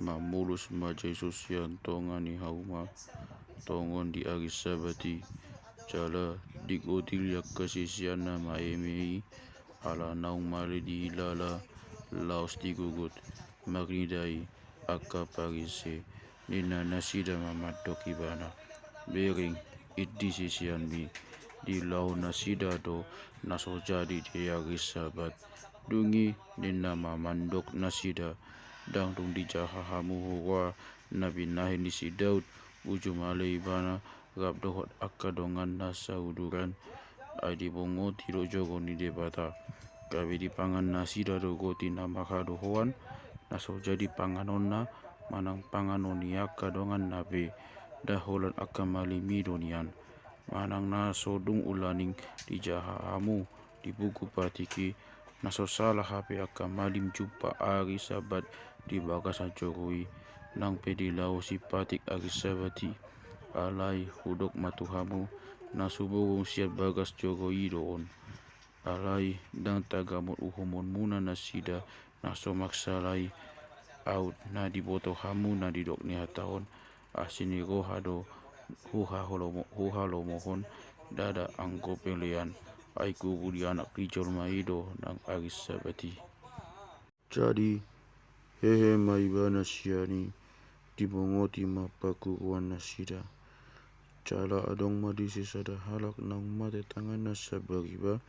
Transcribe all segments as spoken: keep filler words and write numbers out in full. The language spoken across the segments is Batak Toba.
Mamolus ma Jesus sian tonga ni hauma tongon di ari Sabat i, jala digotil angka siseanna maeme i, ala naung male dihilala laos digogot. Marnida i angka Parise, ninna nasida ma mandok ibana: Bereng, indi siseanmi, diulahon nasida do na so jadi di ari Sabat. Dung i ninna ma mandok nasida: Ndang dung dijaha hamu huroa na binahen ni si Daud, uju male ibana rap dohot angka donganna sauduran? Ai dibongoti do joro ni Debata, gabe dipangan nasida do roti na marhadohoan, na so jadi panganonna, manang panganon ni angka donganna pe, nda holan angka malim i do nian. Manang na so dung ulaning dijaha hamu di buku patik i, na so sala hape angka malim jumpa ari Sabat di bagasan joro i, nang pe dilaosi patik ari Sabat i. Alai hudok ma tu hamu, na sumurung sian bagas joro i do on. Alai ndang tagamon uhumonmuna nasida na so marsala i. Aut na diboto hamu na nidok ni hata on: Asi ni roha do huhalomo-, huhalomohon, ndada anggo pelean. Ai guru ni Anak ni jolma i do nang ari Sabat i. Jadi hehe ma ibana sian i, dibongoti ma parguruan nasida. Jala adong ma disi sada halak naung mate tanganna sambariba,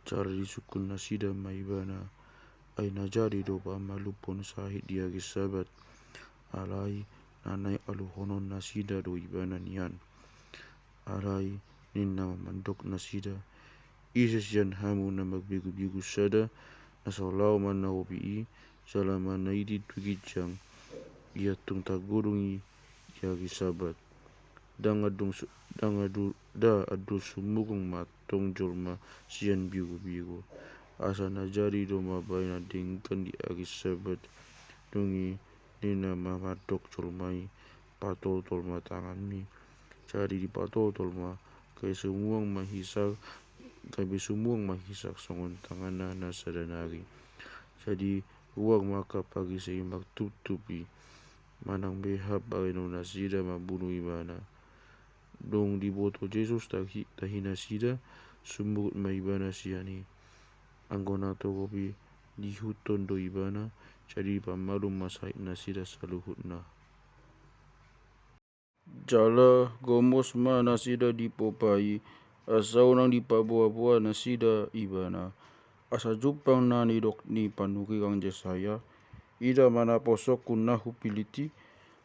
jala disungkun nasida ma ibana. Ai na jadi do pamalumhon sahit di ari Sabat, alai na naeng aluhonon nasida do ibana nian. Alai ninna ma mandok nasida: Ise sian hamu na marbegu-begu sada, na so laho manaopi i, jala manaitit tu ginjang, ia tung targodung i di ari Sabat? Ndang adong su-, ndang adu-, nda adong sumurung ma tong jolma sian begu-begu. Asa na jadi do ma baenan denggan di ari Sabat. Dung i ninna ma mandok jolma i: Patoltol ma tanganmi. Jadi dipatoltol ma, gabe sumuang ma hisak, gabe sumuang ma hisak songon tanganna na sada nari. Jadi ruar ma angka Parise i martuptup i, manang beha baenon nasida mambunu ibana. Dung diboto Jesus tahi, tahi nasida, sumurut ma ibana sian i. Anggo na torop i diihuthon do ibana, jadi dipamalum ma sahit nasida saluhutna. Jala gomos ma nasida dipopa i, asa unang dipaboa-boa nasida ibana. Asa jumpang na nidok ni panurirang Jesaya: Ida ma naposongku na hupilit i,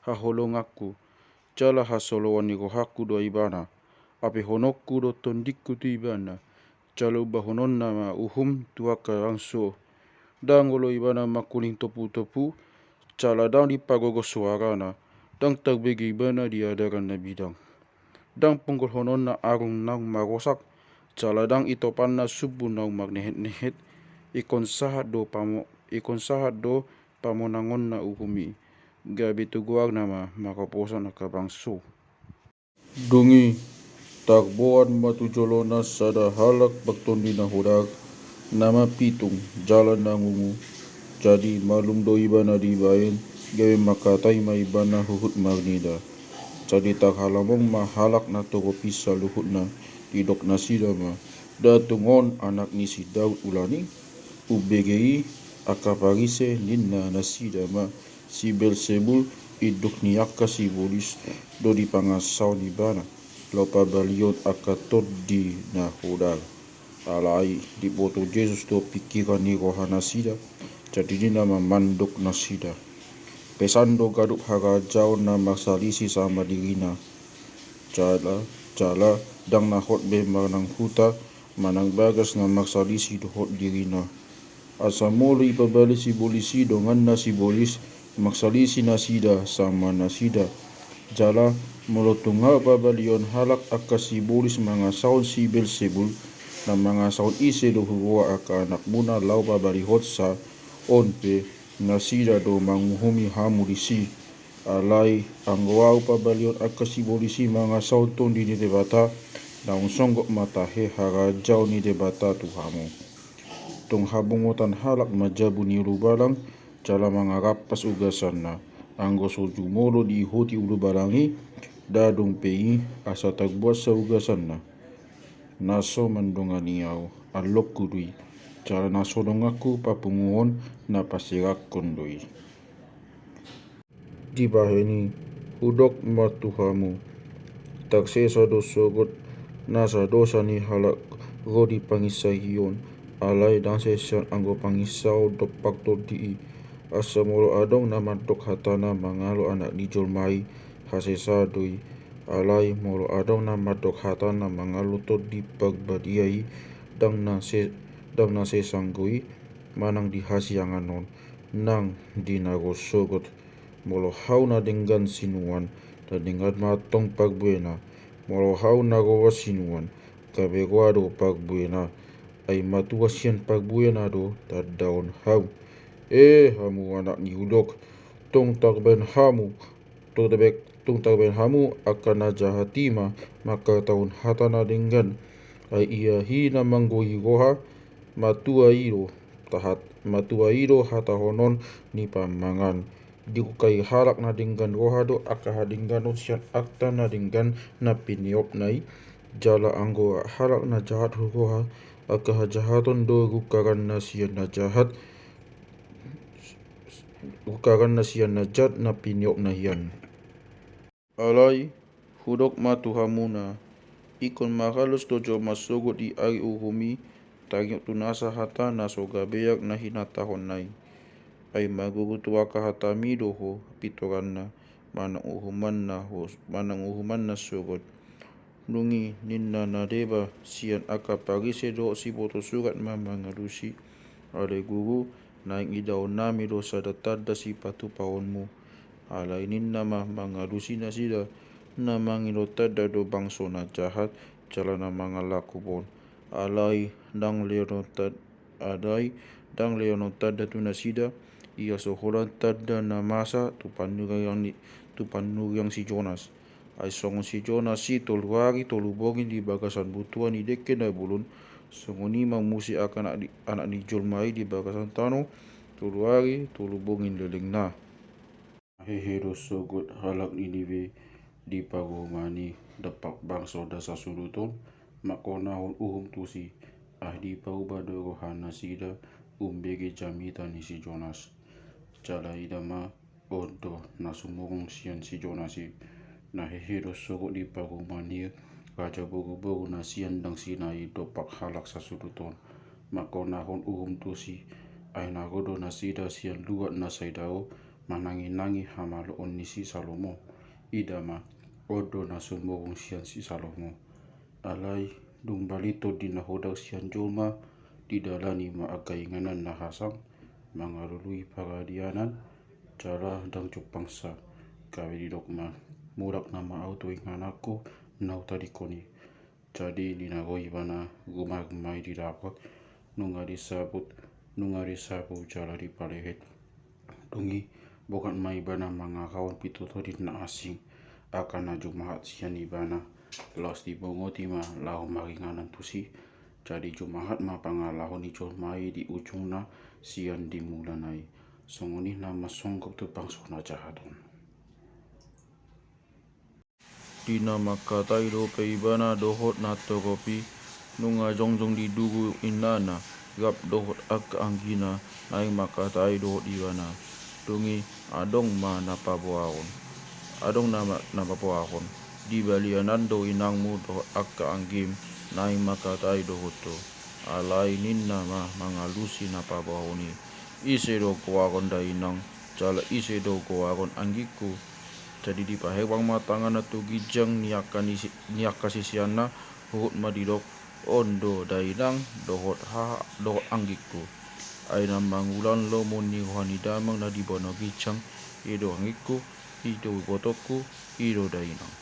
haholonganku, jala hasoloan ni rohangku do ibana. Apehononku do tondingku tu ibana, jala umbahononna ma uhum tu angka bangso. Ndang olo ibana mangkuling topu-topu, jala ndang dipagogo soarana. Ndang tarbege ibana di adaran na bidang. Ndang punggolhononna arung naung marosak, jala ndang itopanna sumbu naung marnehet-nehet. Ingkon sahat do pamo-, ingkon sahat do pamonangonna uhum i, gabe tu goarna ma manghaposan angka bangso. Dung i tarboan ma tu jolona sada halak partondi na hodar, na mapitung, jala na ngungu. Jadi malum do ibana dibaen, gabe mangkatai ma ibana huhut marnida. Jadi tarhalamong ma halak na torop i saluhutna, didok nasida ma: Nda tung on anak ni si Daud ulaning? Umbege i angka Parise, ninna nasida ma: Si Beelsebul, induk ni angka sibolis, do dipangasahon ibana laho pabalihon angka tondi na hodar. Alai diboto Jesus do pingkiran ni rohanasida, jadi ninna ma mandok nasida: Pesan do ganup harajaon na marsalisi sama dirina. Jala, jala ndang na hot be manang huta, manang bagas na marsalisi dohot dirina. Asa molo ipabali sibolis i donganna sibolis, marsalisi nasida sama nasida. Jala molo tung laho pabalihon halak angka sibolis mangasahon si Beelsebul, na mangasahon ise do huroha angka anakmuna laho pabalihonsa? On pe nasida do manguhumi hamu disi. Alai anggo ahu pabalihon angka sibolis i mangasahon Tondi ni Debata, naung songgop ma tahe harajaon ni Debata tu hamu. Tung habungotan halak ma jabu ni ulubalang, jala mangarampas ugasanna. Anggo so jumolo diihuti ulubalang i, ndang adong pe i asa tarbuat sa ugasanna. Na so mandongani ahu, allongku do i, jala na so donganku papunguhon na paserakhon do i. Dibahen i, hudok ma tu hamu, tarsesa do sogot nasa dosa ni halak ro di panginsaion, alai ndang sesa anggo panginsaon dompak tondi i. Asa molo adong na mandok hatana mangalo Anak ni jolma i, hasesaan do i. Alai molo adong na mandok hatana mangalo Tondi Parbadia i, ndang na se-, ndang na sesa anggo i, manang di hasiangan on, nang di na ro sogot. Molo hau na denggan sinuan, na denggan ma tong parbuena. Molo hau na roa sinuan, gabe roa do parbuena. Ai matua sian parbuena do tandaon hau. E hamu anak ni hudok, tong tarbaen hamu, tong tarbaen, tong tarbaen hamu angka na jahat i ma mangkatahon hata na denggan. Ai ia i na manggohi roha, matua i do tahat, matua i do hatahonon ni pamangan. Dirungkai halak na denggan roha do angka hadengganon sian angka na denggan na piniopna i. Jala anggo halak na jahat roha, angka hajahaton do rungkaranna sian na jahat, rungkaranna sian na jat na piniopna hian. Alai, hudok ma tu hamuna, ingkon maralos do jolma sogot di ari uhum i, tangiang tu nasa hata na so gabeak na hinatahonna i. Ai margogo tu angka hatami do ho pintoranna, manang uhumanna ho, manang uhumanna sogot. Dung i ninna na deba sian angka Parise dohot siboto surat ma mangalusi, ale Guru, naeng idaonnami do sada tanda sipatupaonmu. Alai ninna ma mangalusi nasida, na mangido tanda do bangso na jahat, jala na mangalangkup on. Alai ndang lehonon tan-, alai ndang lehonon tanda tu nasida, ia so holan tanda na masa tu panuriang ni, tu panuriang si Jonas. Ai songon si Jonas i tolu ari tolu borngin di bagasan butuan ni dengke na bolon, songon i ma muse angka Anak ni, Anak ni jolma i di bagasan tano tolu ari tolu borngin lelengna. Hehe do sogot halak Niniwe di parumaen i dompak bangso na sasudut on, mangkonahon uhum tusi, ai dipaubah do rohanasida umbege jamita ni si Jonas. Jala ida ma, on do na sumurung sian si Jonas i. Na hehe do sogot di parumaen i raja boruboru na sian dang Sinai dompak halak sasudut on, mangkonahon uhum tusi, ai na ro do nasida sian luat na sai dao, mananginangi hamaloon ni si Salomo. Ida ma, on do na sumurung sian si Salomo. Alai dung baliton di na hodang sian jolma, didalani ma angka inganan na hasang, mangalului paradianan, jala ndang jumpang sa. Gabe didok ma, mulak nama ahu tu ingananku na hutadingkon i. Jadi di na ro ibana, rumah-rumah i didapot, nunga disabut, nunga disabut jala dipalehet. Dung i, bogat ma ibana mangarahon pitotondi na asing, angka na jumahat sian ibana. Laos dibongoti ma laho maringanan tusi. Jadi jumahat ma pangalaho ni jolma i di ujungna sian di mulana i. Songon i na marsonggop tu bangso na jahat on. Di na mangkatai dope ibana dohot na torop i, nunga jongjong di dugu innana, rap dohot angka anggina, naeng mangkatai dohot ibana. Dung i adong ma na paboahon. Adong na ma-, na paboahon. Di balianan do inangmu dohot angka anggim, naeng mangkatai dohot ho. Alai ninna ma mangalusi na paboahon i. Ise do goaron dainang, jala ise do goaron anggingku? Jadi dipaherbang ma tanganna tu ginjang ni angka ni si-, ni angka siseanna, huhut ma didok, on do dainang, dohot haha, dohot anggingku. Ai na mangulang lomo ni roha ni damang na di banua ginjang, i do anggingku, i do ibotongku, i do dainang.